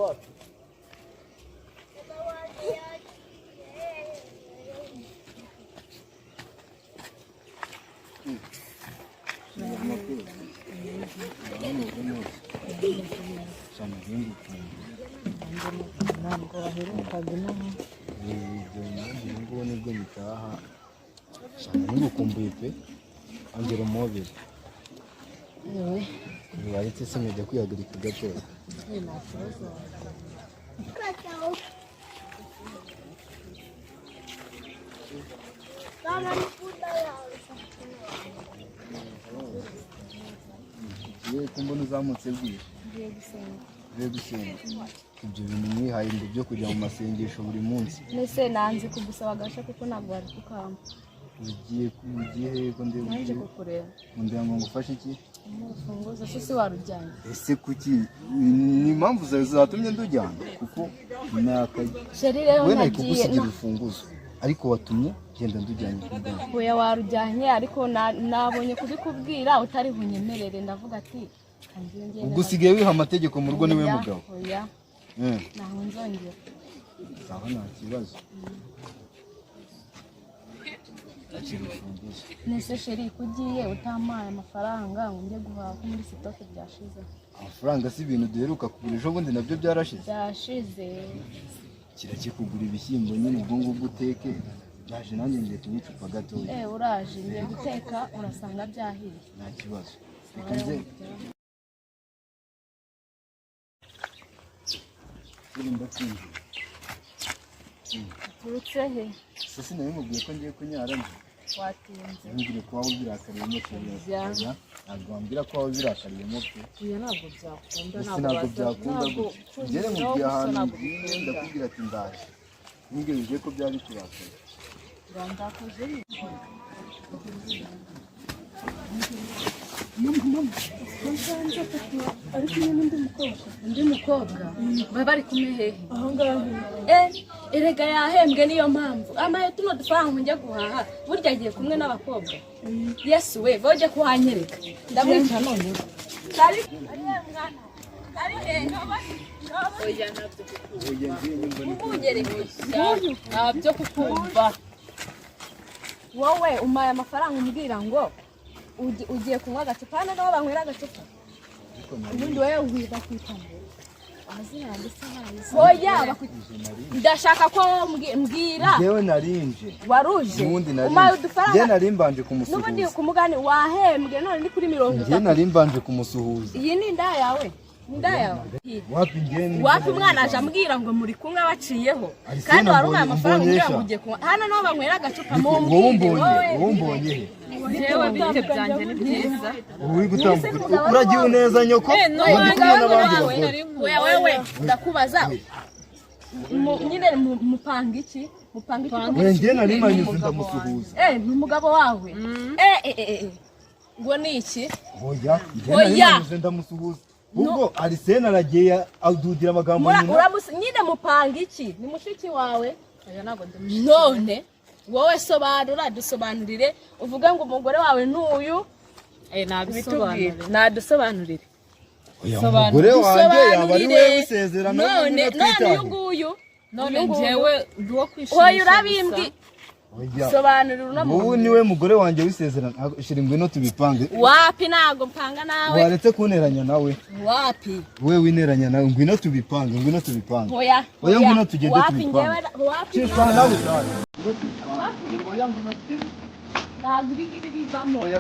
wacu. Ntabwo waherukaga inaha. Ngubu nibwo bitaha cyane, ngukumbuye pe, ongera umubiri. Yewe. Ntibaretse se nkajya kwihagarika gatoya? Nta kibazo. Yewe, ko mbona uzamutse bwije? Ngiye gusenga. Ugiye gusenga? Ibyo bintu mwihaye ngo byo kujya mu masengesho buri munsi? Mbese nanze kugusaba agashya kuko ntabwo wari kukampa. Ugiye hehe ko ndeba? Nanjye Ugiye kukureba. Ndeba ngo ngufashe iki? Urufunguzo se si warujyanye? Ese kuki? Ni impamvu zawe zatumye ndujyana, kuko nakajya Chéri, rero we nari nagiye kugusigira urufunguzo, ariko watumye genda ndujyanye ku bwawe. Oya, warujyanye, ariko nabonye kubikubwira utari bunyemerere, ndavuga ati kangiye ngende. Ubwo usigaye wiha amategeko mu rugo, niwe Oya, mugabo? Oya. Ntaho nzongera. Sawa, nta kibazo, akira urufunguzo. Nese chéri, ko ugiye utampaye amafaranga ngo njye guhaha, ko muri stock byashize? Amafaranga si ibintu duheruka kugura ejo bundi nabyo byarashize? Byashize. Kirakikugura ibishyimbo nyine, ubwo ngubwo uteke, ndaje nanjye ngiye kunywa icupa gatoya. Eh, uraje, ngiye guteka urasanga byahiye. Nta kibazo, reka nze. Turi ndakwinjiye. Uturutse he? Se sinabimubwiye ko ngiye kunyara nje? Watinze. Ntumbwire ko waba ubirakariyemo cyane. Ya. Oya, ntabwo wambwira ko waba ubirakariyemo pe. Oya, ntabwo byakunda. Ese ntabwo byakunda gutya? Ngere mubwiye ahantu ntabwo ngiye, bikunda. ndakubwira ati ndaje, ntumbwire ugiye ko byaba bikurakaye. Urandakaje. Ari kumwe n'undi mukobwa. Undi mukobwa baba bari kumwe hehe? Aho ngaho. Eh, erega yahembwe, niyo mpamvu amaye tuno dufaranga ngo njye guhaha. Burya agiye kumwe n'abakobwa. Yesu we, voje kuhanyereka, ndamwica noneho. Oya, ntabyo kukumva. Oya, ngiye nyumva ni Umunyereke. Ntabyo kukumva. Wowe umpaye amafaranga umbwira ngo ugiye kunywa agacupa. Hano niho banywera agacupa? Ubundi wowe wiba kwitana amazina yanjye se ntazi? Oya, ndashaka ko mbwira. Njyewe narinje. Waruje? Ubundi Umpaye narinje, njye udufaranga nari mbanje n'ubundi kumusuhuza. Ku mugani wahembwe none ni kuri mirongo Njye itatu. nari mbanje kumusuhuza. Iyi ni inda yawe, ni inda yawe. Wapi, njye ni Wapi, umwana aje ambwira ngo muri kumwe baciyeho. Arisena. Kandi wari umpaye amafaranga umbwira Mbonyesha. ngo ugiye kunywa. Hano niho banywera agacupa? Wowe Mumbwire. umbonye? Wowe. Wowe umbonye he? Njyewe bite byanjye ni byiza. Ubu uri gutambuka uragiye uneza nyoko ngo ndi kumwe n'abandi bagore. Oya, wewe ndakubaza. Nyine mupanga iki? Mupanga iki? Oya, njye nari manyuze ndamusuhuza. Eh, ni umugabo wawe? Eh eh eh eh. Ngo ni iki? Oya, njye nari Oya. manyuze ndamusuhuza, ubwo Arisene aragiye adudira amagambo nyina. Nyine mupanga iki? Ni mushiki wawe? Oya, ntabwo ndi mushiki. None wowe sobanura, dusobanurire, uvuge ngo umugore wawe n'uyu. Eh, Bitubwire. nabisobanure. Nadusobanurire. Oya, Sobanura. umugore wanjye yaba ari Dusobanurire. we w'isezerano? None none uyu nguyu? None Uyu nguyu. njyewe ndi uwo kwishimisha Oya, urabimbwi. gusa. Sobanurira uno Wowe muntu. niwe mugore wanjye w'isezerano. Shira, ngwino tubipange. Wapi, ntabwo mpanga nawe. Waretse kunteranya nawe? Wapi. We wineranya nawe, ngwino tubipange, ngwino tubipange. Oya. Oya, ngwino tugende Wapi. tubipange. Njyewe wapi. Shira, nawe utahe. Ntabwo ibi ngibi bivamo. Oya.